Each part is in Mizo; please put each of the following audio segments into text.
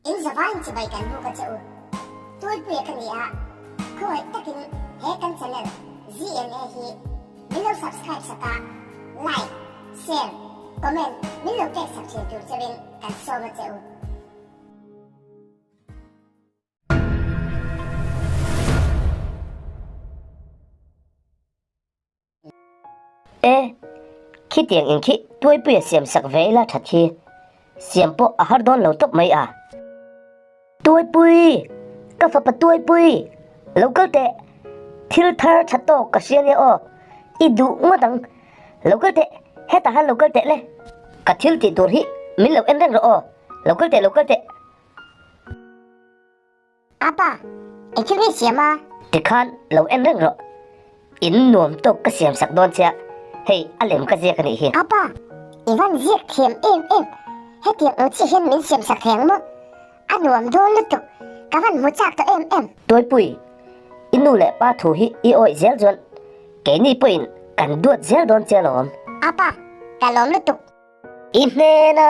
In zavaiin chibai kan buk a che u. Tuipuia ka ni a, khawngaih takin he kan channel ZNA hi min lo subscribe sak a, like, share, comment min lo pek sak thin tur cheuhin kan sawm a che u. E, khitiang in khi tuaipuia siam sak ve ila that hi siam pawh a har dawn lo tawp mai a. Tuaipui! Ka fapa Tuaipui! Lo kal teh! Thil thar tha tawk ka hria nia aw, i duh ngawt ang. Lo kal teh, hetah han lo kal teh le. Ka thil tih tur hi min lo en reng rawh aw, lo kal teh, lo kal teh. Apa, eng thil nge siam a? Tikhan lo en reng rawh. In nuam tawk ka siam sak dawn che a, hei a lem ka ziak a nih hi. Apa, i van ziak thiam em em, hetiang ang chiah hian min siam sak thei ang maw? A nuam dawn lutuk, ka van hmu chak tawh em em. Tuaipui, i nu leh pa thu hi i awih zel chuan keini pawhin kan duat zel dawn che alawm. Apa, ka lawm lutuk. I hnena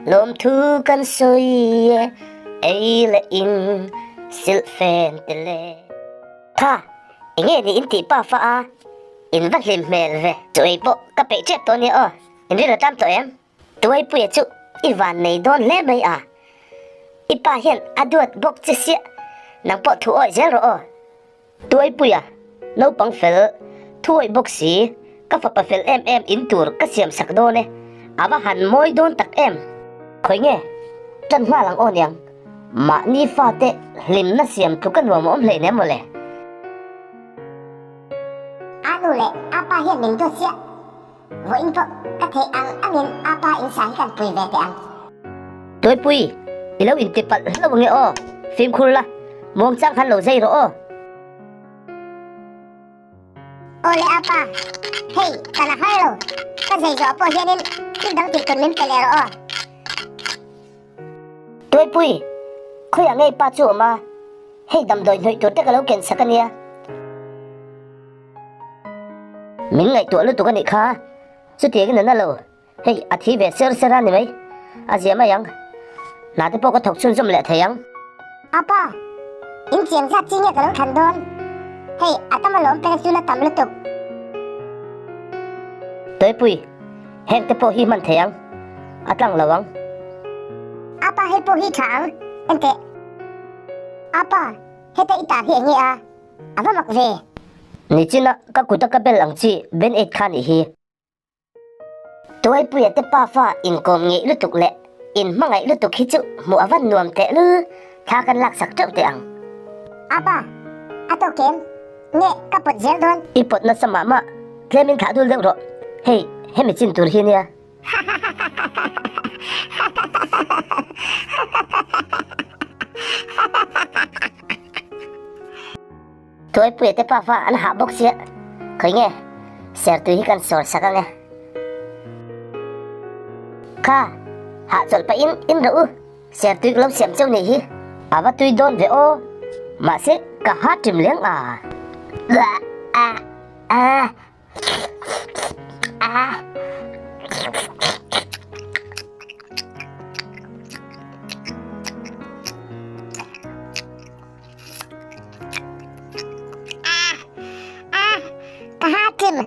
lawmthu kan sawi e, ei leh in silhfen te le. Tha, enge ni in tih pa fa a, in va hlim hmel ve. Chu ei pawh ka peih tep tawh nia aw, in rilru tam tawh em? Tuaipuia chu i van nei dawn hle mai a, i pa hian a duat bawk che siah, nang pawh thu awih zel rawh aw. Tuaipuia, naupang fel, thuawih bawk si, ka fapa fel em em in tur ka siam sak dawn e, a va han mawi dawn tak em? Khawi nge? Tan nghal ang aw niang, mahni fate hlimna siam tluka nuam a awm hleinem mawle. A nu leh a pa hian min duat chiah, vawiin pawh ka theih ang angin a pa in sa hi kan pui ve teh ang. Tuaipui, i lo inti palh hlauh ange aw, fimkhur la, muangchang khan lo zai rawh aw. Aw le a pa, hei ka la har lo, ka zai zawh pawh hianin thil dang tih tur min pe leh rawh aw. Tuaipui, khawiah ngei pa chu awm a, hei damdawi hnawih tur te ka lo ken sak a nia. Min ngaihtuah lutuk a nih kha, chutiangin a na lo, hei a thi ve ser ser a ni mai, a zia mai ang, hna te pawh ka thawk chhunzawm leh thei ang. Apa, in chiang zat chi nge ka lo thlan dawn, hei a tam alawm pek chu la tam lutuk. Tuaipui, heng te pawh hi hman thei ang, a tlang lo ang. Apa hei pawh hi tha ang, enteh. Apa, heta i tar hi enge a? A va mak ve. Nichina ka kuta ka bel ang chi band-aid kha nih hi. Tuaipuia te pafa inkawm ngeih lutuk leh inhmangaih lutuk hi chu hmuh a van nuam teh lul, thla kan laksak teuh teh ang. Apa, a tawk em? Nge ka pawt zel dawn? I pawt nasa mah mah, tlemin thlah dul deuh rawh. Hei, hemi chin tur hi nia. Tuaipuia te pafa an hah bawk sia, khawi nge sertui hi kan sawr sak ang e. Kha, hah chawlh pahin in rawh u, sertui ka lo siam cheu nih hi. A va tui dawn ve aw, mahse ka ha ṭim leng a. Ka ha thim,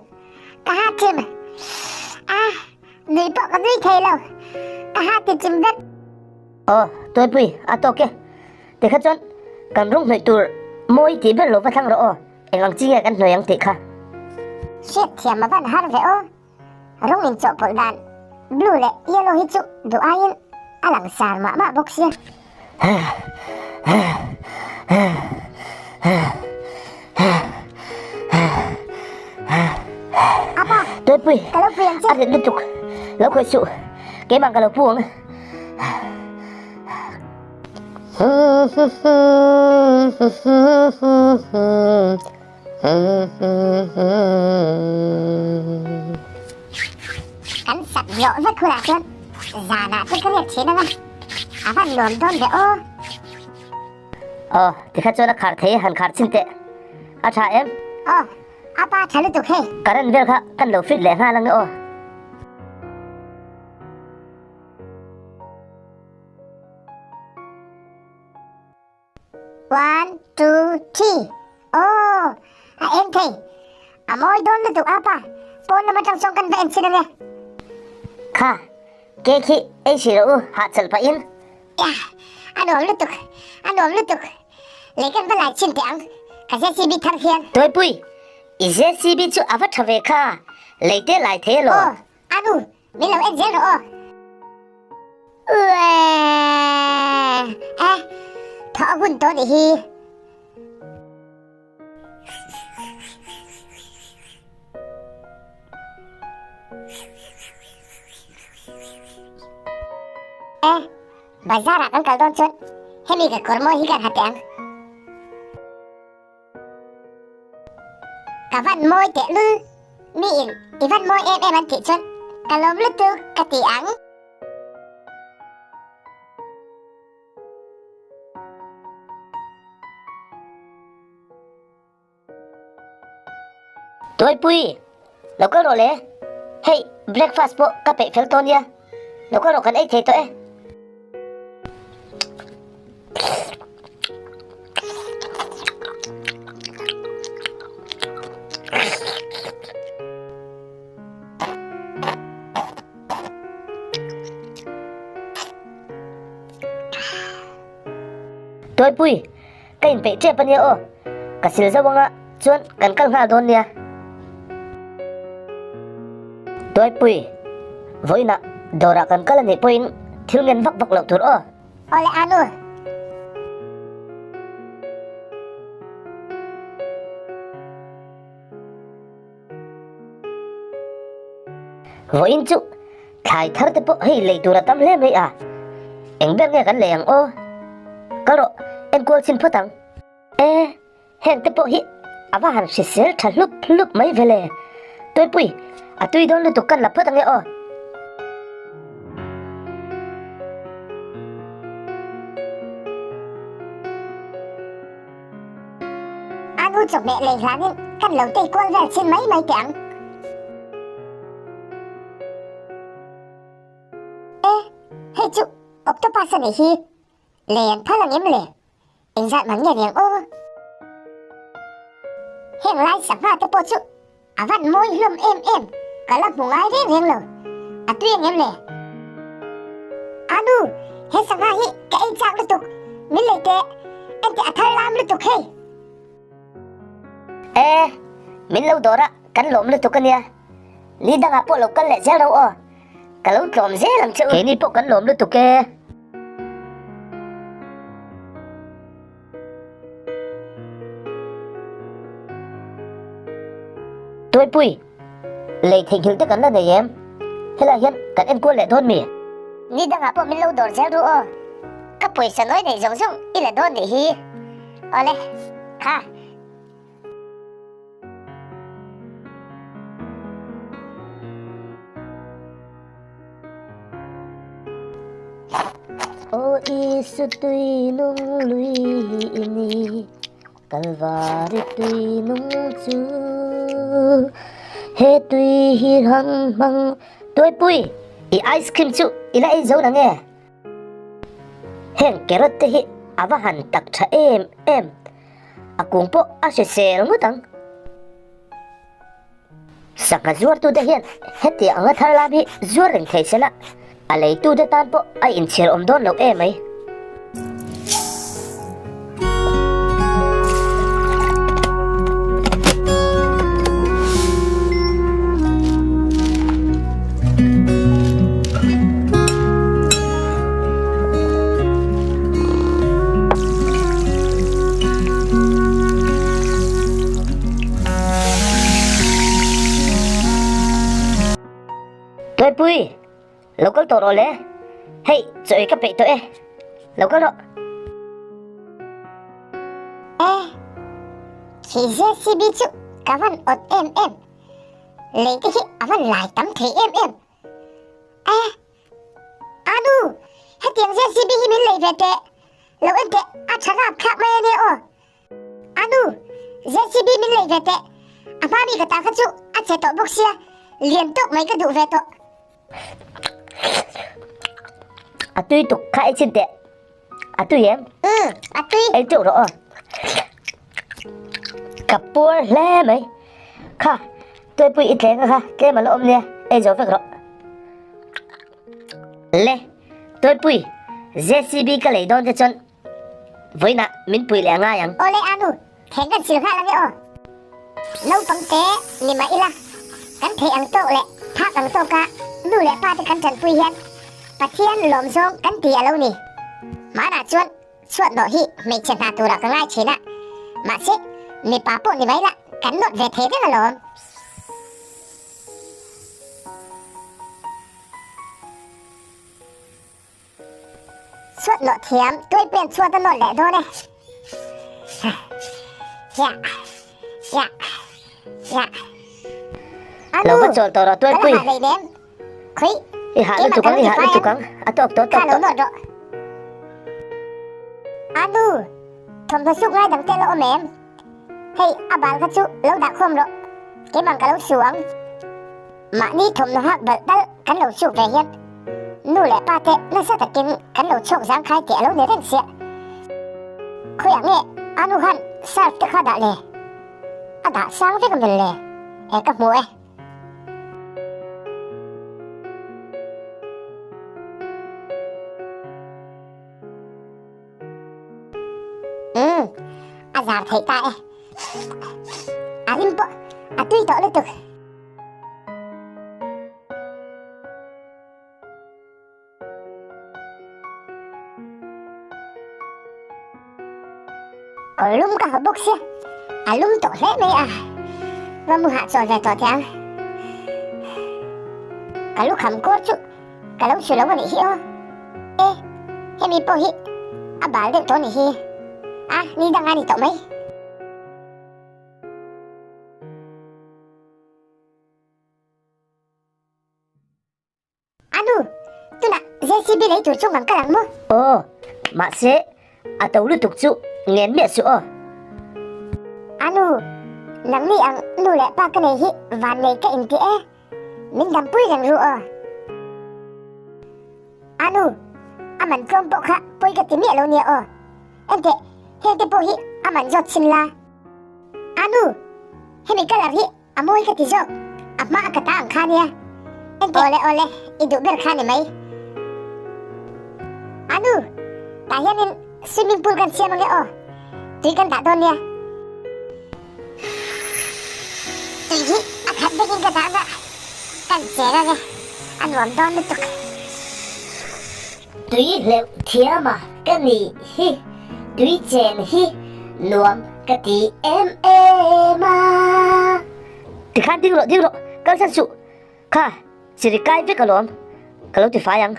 ka ha thim. A, nui pawh ka nui thei lo. Ka ha ti chim vek. Aw, Tuaipui, a tawk e. Tikha chuan kan rawng hnawih tur mawi tih ber lo va thlang rawh aw. Eng ang chi nge kan hnuai ang tih kha? Hriat thiam a van har ve aw. Rawng in chawhpawlh dan blue leh yellow hi chu duh aiin a lang sar mah mah bawk sia. Apa? Tuaipui, Ka lo pui ang che. A rit lutuk. Lo khawih suh. Keimah ka lo pu ang. Kan sat zawh vek hunah chuan zanah te ka riak thin ang a, a van nuam dawn ve aw. Aw, tikha chuan a khar thei e, han khar chhin teh. A tha em? Aw, a pa tha lutuk hei. Current vel kha kan lo fit leh nghal ang e aw. One, two, three. Aw, a eng thei. A mawi dawn lutuk a pa. Pawn lam atang chuan kan va en chhin ange. Kha, cake hi ei hrih rawh u, hahchawlh pahin. Yah, a nuam lutuk, a nuam lutuk. Lei kan va lai chhin teh ang, ka JCB thar hian. Tuaipui, i JCB chu a va tha ve kha, lei te lai thei elaw? Aw, a nu, min lo en zel rawh aw. Ueeh, e, thawh a hun tawh nih hi. E, bazar ah kan kal dawn chuan hemi ka kawr mawi hi kan ha teh ang. Ka van mawi teh lul, mi in i van mawi em em an tih chuan ka lawm lutuk ka ti ang. Tuaipui, lo kal rawh le. Hei, breakfast pawh ka peih fel tawh nia. Lo kal rawh kan ei thei tawh e. Tuaipui, ka inpeih tep ania aw. Ka sil zauh anga chuan kan kal nghal dawn nia. Tuaipui, vawiinah dawrah kan kal anih pawhin thil ngen vak vak loh tur aw. Awle Anu. Vawiin chu thlai thar te pawh hei lei tur a tam hle mai a, eng ber nge kan lei ang aw? Kal rawh, enkual chhin phawt ang. E, heng te pawh hi a va han hrisel tha hlup hlup mai vele. Tuipui, a tui dawn lutuk kan la phawt ange aw. A nu chawhmeh lei hlanin kan lo tei kual vel chhin mai mai teh ang. E, hei chu octopus a nih hi. Lei an phal ang em le? Engzat man nge niang aw? Heng lai sangha te pawh chu a van mawi hlawm em em, ka la hmu ngai reng reng lo. A tui ang em le? A nu, he sangha hi ka ei chak lutuk, min lei teh, enteh a thar lam lutuk hei. E, min lo dawr a, kan lawm lutuk a nia. Ni dangah pawh lo kal leh zel ro aw, ka lo tlawm zel ang che u. Keini pawh kan lawm lutuk e. Tuaipui, lei theihnghilh te kan la nei em? Helaiah hian kan enkual leh dawn mi? Ni dangah pawh min lo dawr zel ru aw. Ka pawisa nawi neih zawng zawng i la dawn nih hi. Awle, kha. Aw Isu tui nung lui i ni, Kalvari tui nung chu. He tui hi hang hmang Tuaipui, i ice cream chu i la ei zo na nge? Heng carrot te hi a va han tak tha em em, a kung pawh a hrisel ngawt ang. Sangha zuartute hian heti anga thar lam hi zuar reng thei sela, a leitute tan pawh a inchhir awm dawn lo em mai. Tuaipui, lo kal tawh rawh le. Hei, chaw ei ka peih tawh e. Lo kal rawh. E, khi JCB chu ka van awt em em. Lei te khi a van lai tam thei em em. E, Anu, hetiang JCB hi min lei ve teh. Lo en teh, a tha rap thlak mai a nia aw. Anu, JCB min lei ve teh. A hma mi ka ta kha chu a che tawh bawk sia, lian tawk mai ka duh ve tawh. A tui tuk kha ei chhin teh. A tui em? Umm, a tui. Ei teuh rawh aw. Ka puar hle mai. Kha, tuaipui i tleng a kha, tlem a la awm nia, ei zo vek rawh. Le, tuaipui, JCB ka lei dawn te chuan vawiinah min pui leh a ngai ang. Awle Anu, thleng kan sil nghal ange aw. Naupang te ni mah ila, kan theih ang tawk leh phak ang tawka nu leh pa te kan tanpui hian Pathian lawm zawng kan ti a lo ni. Hmanah chuan chhuat nawh hi hmeichhe hna turah ka ngai thin a, mahse mipa pawh ni mai la kan nawt ve thei reng alawm. Chhuat nawh thiam tuai pen chhuat a nawt leh dawn e. Ya ya ya. Lo va chawl tawh rawh tuai pui. Ka la hah rei nem. Khui. I hah lutuk ang i hah lutuk ang. A tawk tawh tawk tawh. Kha lo nawt rawh. Anu, thawmhnaw suk ngai dang te la awm em? Hei a bal kha chu lo dah khawm rawh. Keimah ka lo su ang. Mahni thawmhnaw hak balh tal kan lo chuk ve hian nu leh pa te nasa takin kan lo chhuak zangkhai tih a lo ni reng sia. Khawiah nge Anu han surf te kha dah le? A dah sang vek a mel le? E ka hmu e. Umm, a zar theih ta e. A rim pawh a tui tawh lutuk. Kawr lum ka ha bawk sia, a lum tawh hle mai a, va mu hah chawl ve tawh teh ang. Ka lukham kawr chu ka lo chhu lo a nih hi aw. E, hemi pawh hi a bal deuh tawh a nih hi. A, ni dang a ni tawh mai. Anu, tunah JCB lei tur chung ang kal ang maw? Aw, mahse a to lutuk chu ngen miah suh aw. Anu, nangni ang nu leh pa ka nei hi van nei ka inti e. Min dampui reng ru aw. Anu, a man tlawm pawh kha pawi ka ti miah lo nia aw. Enteh, hengte pawh hi a man zawt chhin la. Anu, hemi colour hi A mawi ka ti zawk, a hma a ka ta ang kha nia. Engti? Awle awle, i duh ber kha ni mai. Anu, tah hianin swimming pool kan siam ange aw, tui kan dah dawn nia. Tui hi a khat vekin ka dah anga, kan chen ange, a nuam dawn lutuk. Tui hleuh thiama ka nih hi, tui chen hi nuam ka ti em em a. Tikhan ding rawh ding rawh, kalsan suh, kha chiri kai vek alawm, ka lo ti fai ang.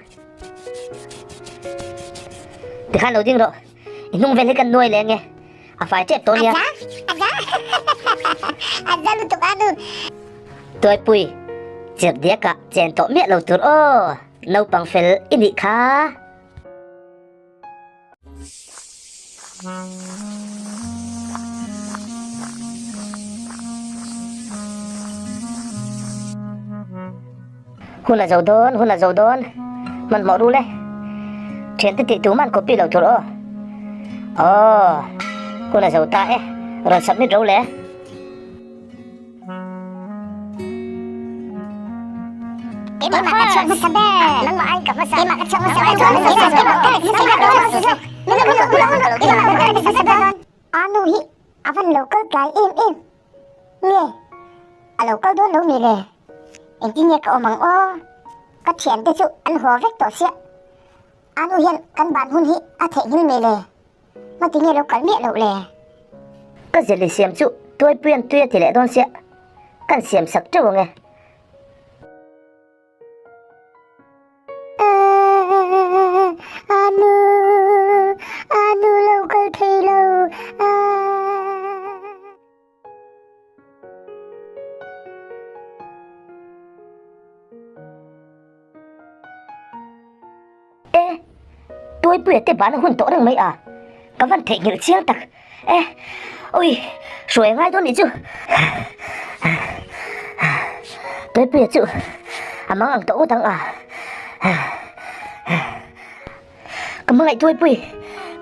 Tikhan lo ding rawh, i hnung vel hi kan nuai leh ange, a fai tep tawh nia. Aza, aza, aza lutuk a nu. Tuaipui, chirhdiakah chen tawh miah lo tur aw. Naupang fel i nih kha. Hun a zo dawn, hun a zo dawn. Hmanhmawh ru le. Thiante tih tu man copy lo tur aw. Aw, hun a zo ta e. Rawn submit ro le. Keimah ka chhuak hmasa ber. Nangmah ai ka hmasa. Keimah ka chhuak hmasa ber. Keimah ka hmasa ber. Anu hi a van lo kal tlai em em nge a lo kal dawn lo mi le engtin nge ka awm ang aw ka thiante chu an haw vek tawh sia Anu hian kan ban hun hi a theihnghilh mi le Ngati nge lo kal miah loh le? Ka zeli siam chu tuaipui an tui a ti leh dawn sia, kan siam sak teuh ang e. Anu, Anu lo kal thei lo. E, Tuaipuia te bana hun tawh reng mai a, ka van theihnghilh chiang tak e, ui, hruai ngai dawn nih chu. Tuaipuia chu a mang ang tawh ngawt ang a, ka hmangaih Tuaipui,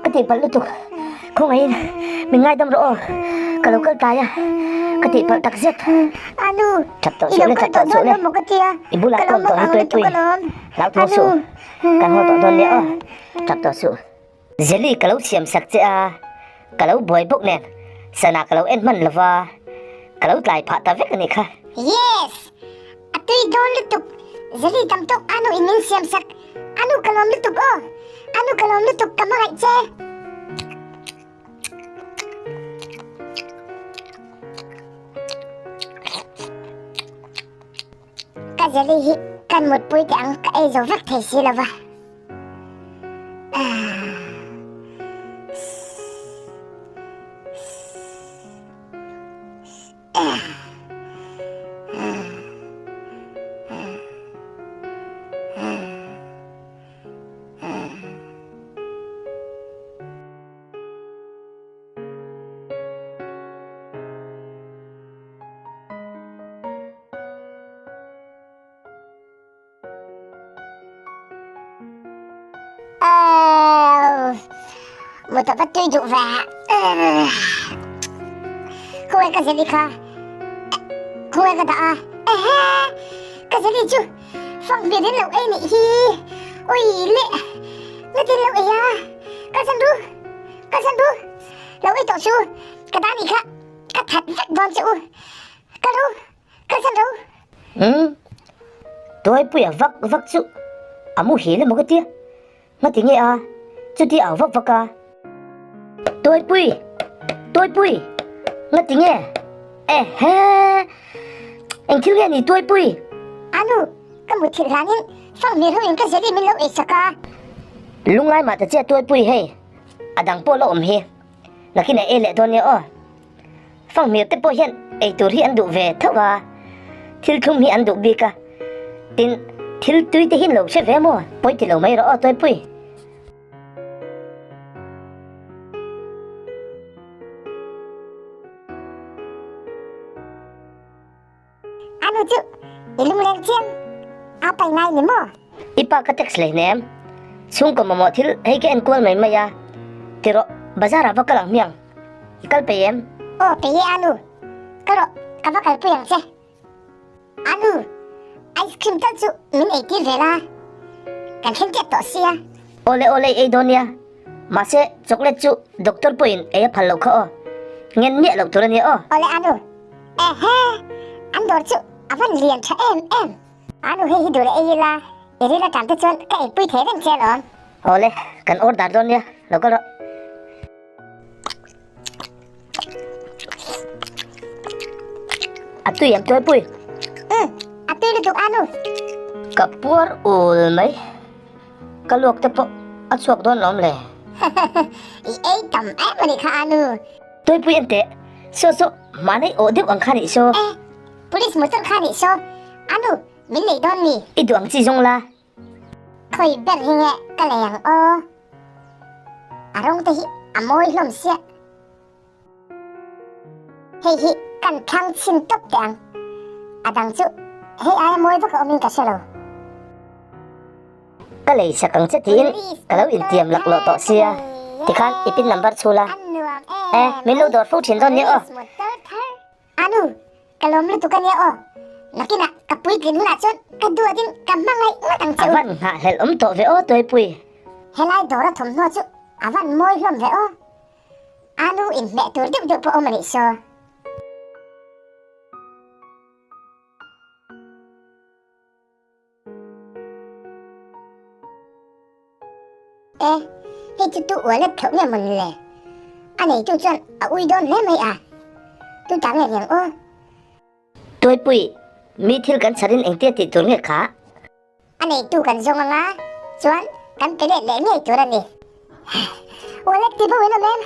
Ka tihpalh lutuk. Khawngaihin min ngaidam rawh aw. Ka lo kal tlai a, ka tihpalh tak zet. Anu, Tap tawh i suh lo le, kal tap tawh tawh suh dawn le. lo maw ka tia. I bulah Ka ka lo awm tawh hi mangang lutuk Tuaipui. alawm. Hlau thaw Anu. suh. Kan haw tawh dawn nia aw. Tap tawh suh. Jelly ka lo siam sak che a, ka lo buai bawk nen sana ka lo en hman lo va, ka lo tlai phah ta vek a nih kha. Yes! A tui dawn lutuk, Zeli tam tawk anu in min siam sak, anu ka lawm lutuk aw, anu ka lawm lutuk ka hmangaih che. Ka Zeli hi kan mutpui teh ang ka ei zo vek thei si lo va. Mut a va tui duh ve. Khawngaih ka zeli kha. Khawngaih ka dah a. Ehe! Ka zeli chu fanghmir in lo ei nih hi. Ui le! Ngatin lo ei a. Kalsan ru! Kalsan ru! Lo ei tawh chu ka dah nih kha. Ka that vek dawn che u. Kal ru! Kalsan ru! Umm. Tuaipuia vak vak chu a muhil emaw ka tia. Ngati nge a? Chuti au vak vak a. Tuaipui! Tuaipui! Ngati nge? Ehe! Eng thil nge ni Tuaipui? Anu, ka muthilh hlanin fanghmir ho in ka zeli min lo ei sak a. Lunglai mah ta che Tuaipui hei, a dang pawh la awm hi. Nakin a ei leh dawn nia aw. Fanghmir te pawh hian ei tur hi an duh ve tho a, thil thlum hi an duh bik a, tin thil tui te hi lo hre ve maw? Pawi ti lo mai rawh aw Tuaipui. Anu chu i lungleng chiang a pai ngai ni maw? I pa ka text leh hnem. Chhungkaw mamawh thil hei ka enkual mai mai a. Ti rawh, bazar ah va kal ang hmiang. I kal pei em? Aw pei e Anu. Ka rawh, ka va kalpui ang che. Anu, ice cream tal chu min ei tir ve la. Kan thleng tep tawh sia. Awle awle i ei dawn nia. Mahse chocolate chu doctor pawhin ei a phal loh kha aw. Ngen miah loh tur a nia aw. Awle Anu, ehe, an dawr chu a van lian tha em em. Anu hei hi duh leh ei ila, i ril aṭang te chuan ka eipui thei reng che alawm. Awle, kan order dawn nia, lo kal rawh. A tui em Tuaipui? Umm, a tui lutuk Anu. Ka puar ul mai. Ka luak te pawh a chhuak dawn lawm le. I ei tam em a nih kha Anu. Tuaipui en teh, saw saw mahni awh deuh ang kha nih saw. Eh, police motor kha nih saw. Anu, min lei dawn mi? I duh ang chi zawng la. Khawi ber hi nge ka lei ang aw. A rawng te hi a mawi hlawm sia. Hei hi kan thlang chhin tawp teh ang. A dang chu hei aia mawi vak a awmin ka hre lo. Ka lei sak ang che tiin ka lo intiam laklawh tawh sia. Tikhan i pin number chhul a. E, min lo dawr fo thin dawn nia aw. Anu, ka lawm lutuk ania aw. Nakinah ka puitlin hunah chuan ka duatin ka hmangaih ngawt ang che u. A van nghahhlelh awm tawh ve aw Tuaipui. Helai dawra thawmhnaw chu a van mawi hlawm ve aw. Anu inhmeh tur deuh deuh pawh awm a nih saw. E, hei chu tu wallet thlauh nge mawn le? A neitu chuan a ui dawn hle mai a, tu ta nge niang aw? Tuaipui, mi thil kan chharin engtia tih tur nge kha? A neitu kan zawng anga chuan kan pe let leh ngei tur a ni. Wallet ti bo in awm em?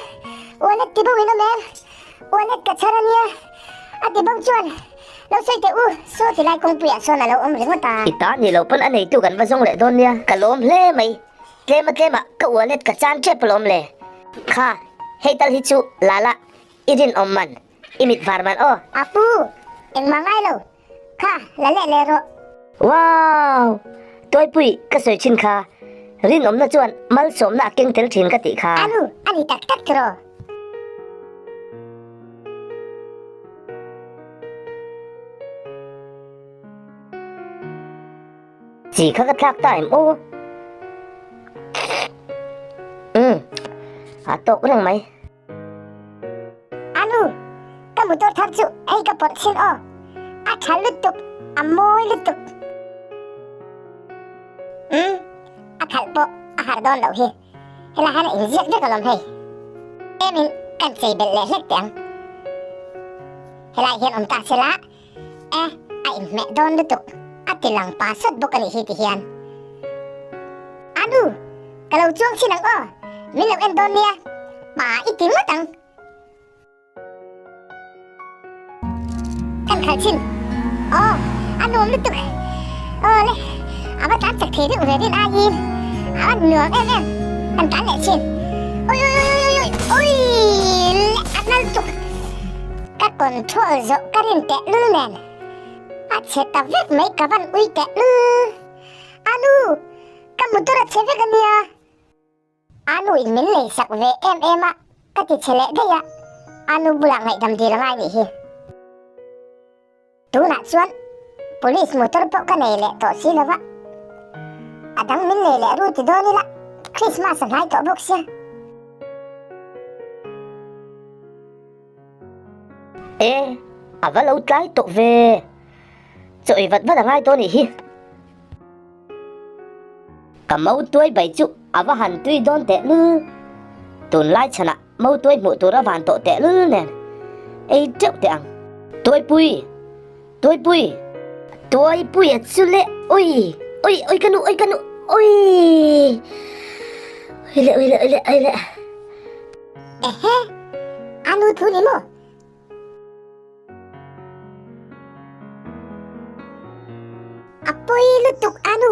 Wallet ti bo in awm em? Wallet ka chhar ania. A ti bo chuan lo sawi teh u, saw ti lai kawngpuiah sawn a lo awm ringawt a. I ta ni lo pawn a neitu kan va zawng leh dawn nia. Ka lawm hle mai. Tlema tlema ka wallet ka chan tep alawm le. Kha, hei tal hi chu Lala i rinawm man, i mit var man aw. Apu, engmah ngai lo. Kha, la leh leh rawh. Wow! Tuaipui ka sawi thin kha. Rinawmna chuan malsawmna a keng tel thin ka tih kha. Anu, a ni tak tak tiraw? Chi kha ka thlak ta em aw. Umm, a tawk reng mai. Anu, ka motor thar chu hei ka pawrh chhin aw. A tha lutuk, a mawi lutuk. Umm, a khalh pawh a har dawn loh hi. Helai hian a inziak vek alawm hei. Tlemin kan chei belh leh hlek teh ang. Helai hian awm ta sela e, a inhmeh dawn lutuk. A ti lang pa sawt bawk a nih hi ti hian. Anu, ka lo chuang chhin ang aw. Min lo en dawn nia. Pa i ti ngawt ang. Kan khalh chhin. Aw, a nuam lutuk. Aw le, a va tlan chak thei deuh ve rin aiin a va nuam em em. Kan tlan leh chhin. Ui ui ui ui ui ui le, a na lutuk. Ka control zawh ka rin teh lul nen. A chhe ta vek mai ka van ui teh lul. Anu, ka motor a chhe vek ania. Anu in min lei sak ve em em a, ka ti chhe leh daih a, Anu bulah ngaihdam dil a ngai nih hi. Tunah chuan police motor pawh ka nei leh tawh si lo va, a dang min lei leh ru ti dawn ila Christmas a hnai tawh bawk sia. E, a va lo tlai tawh ve, chaw ei vat vat a ngai tawh nih hi. Ka mautuai bai chu a va han tui dawn teh lul. Tunlai chhanah mautuai hmuh tur a van tawh teh lul nen ei teuh teh ang. Tuaipui! Tuaipui! Tuaipui a chu le! Ui! Ui! Ui ka nu! Ui ka nu! Ui! Ui le! Ui le! Ui le! Ui le! Ehe! A nu thu ni maw? A pawi lutuk a nu.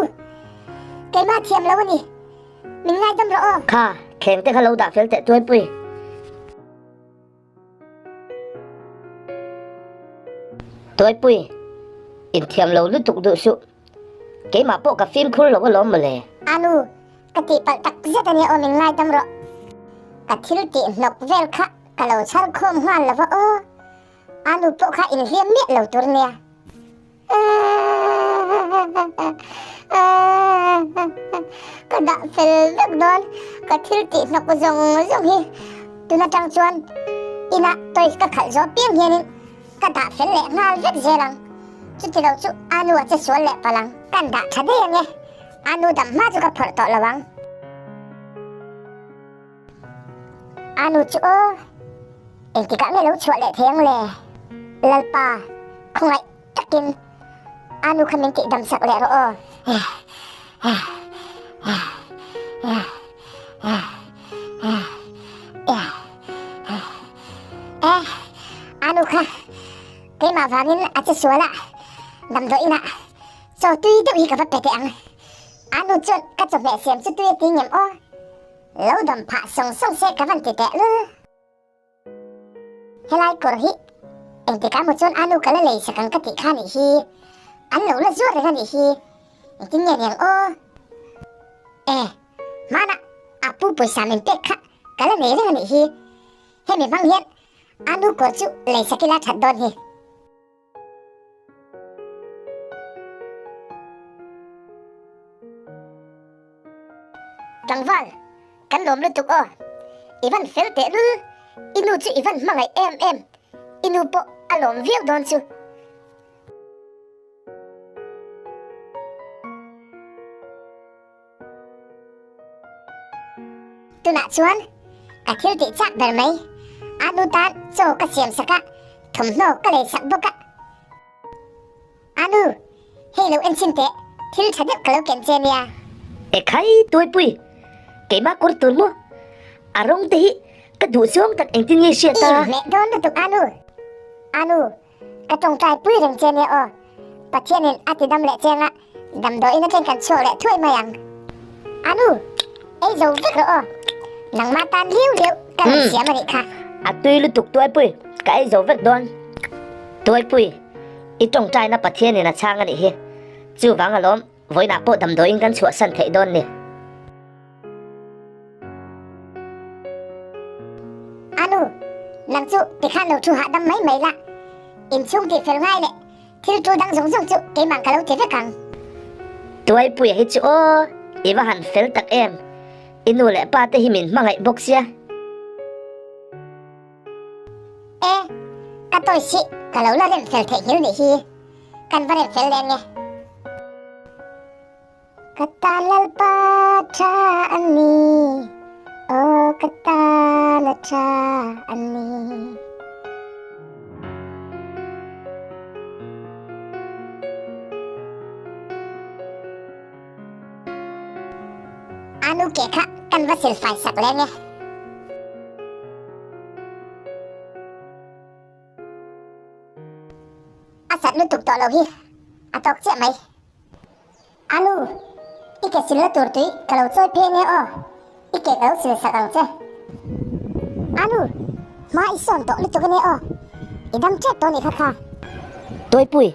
Keimah thiam lo a ni. Min ngaidam rawh aw. Kha, thleng te kha lo dah fel teh Tuaipui. Tuaipui, inthiam lo lutuk duh suh. Keimah pawh ka fimkhur lo alawm mawle. A nu, ka tihpalh tak zet a nia aw min ngaidam rawh. Ka thil tih hnawk vel kha ka lo chhar khawm nghal lo va aw. A nu pawh kha inhliam miah lo tur nia. Ka dah fel vek dawn, ka thil tih hnawk zawng zawng hi tun atang chuan inah toys ka khalh zawh piang hianin ka dah fel leh nghal vek zel ang. Chuti lo chu a nu a che sual leh palh ang. Kan dah tha daih ange, a nu dam hma chu ka phawrh tawh lo ang. A nu chu aw, engtikah nge lo chhuah leh thei ang le? Lalpa, khawngaih takin a nu kha min tihdam sak leh rawh aw. E, a nu kha keimah vangin a che sual a, damdawi inah chaw tui deuh hi ka va pe teh ang. A nu chuan ka chawhmeh siam chu tui a ti ngem aw. Lo dawm phah sawng sawng se ka van ti teh lul. Helai kawr hi engtikah maw chuan anu ka la lei sak ang ka tih kha nih hi. An lo la zuar reng a nih hi. Engtin nge niang aw. E, hmanah a pu pawisa min pek kha ka la nei reng a nih hi. Hemi hmang hian anu kawr chu lei sak ila that dawn hi. Tlangval, kan lawm lutuk aw. I van fel teh lul, i nu chu i van hmangaih em em, i nu pawh a lawm viau dawn chu. Tunah chuan ka thil tih chak ber mai, a nu tan chaw ka siam sak a, thawmhnaw ka lei sak bawk a. A nu, hei lo en chhin teh, thil tha deuh ka lo ken che nia. Ekhai Tuaipui, keimah kawr tur maw? A rawng te hi ka duh zawng tak engtin nge hriat a? I inhmeh dawn lutuk a nu. A nu, Ka tawngtai pui reng che nia aw. Pathianin a ti dam leh cheng a, damdawiin atang kan chhuak leh thuai mai ang. Anu, ei zo vek rawh aw. Nangmah tan liu liu ka rawn siam a nih kha. A tui lutuk Tuaipui, ka ei zo vek dawn. Tuaipui, i tawngtaina Pathianin a chhang a nih hi. Chuvang alawm, vawiinah pawh damdawiin kan chhuahsan theih dawn ni. Anu, nang chu tikhan lo thu hahdam mai mai la. Inchhung tih fel ngai leh thil tul dang zawng zawng chu keimah ka lo ti vek ang. Tuaipuia hi chu aw, i va han fel tak em. I nu leh pa te hi min hmangaih bawk sia. E, ka tawi si, ka lo la rem fel theih nghil nih hi. Kan va rem fel leh nge. Ka tan Lalpa tha a ni, aw ka tan a tha a ni. Anu ke kha kan va silfai sak leh nge. A sat lutuk tawh lo hi a tawk chiah mai. Anu, i ke silna tur tui ka lo chawi phei ania aw, i ke ka lo sil sak ang che. Anu, hma i sawn tawh lutuk ania aw, i dam tep tawh nih kha kha. Tuaipui,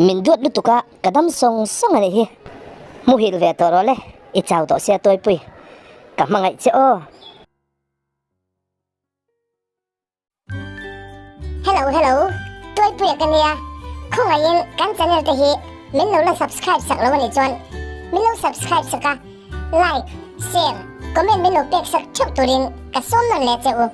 min duat lutuk a, ka dam sawng sawng a nih hi. Muhil ve tawh rawh le, i chau tawh sia Tuaipui, ka hmangaih che aw. Hello hello Tuaipuia ka nia khawngaihin kan channel te hi min lo la subscribe sak lo anih chuan min lo subscribe sak a like share comment min lo pek sak theuh turin ka sawm nawn leh che u.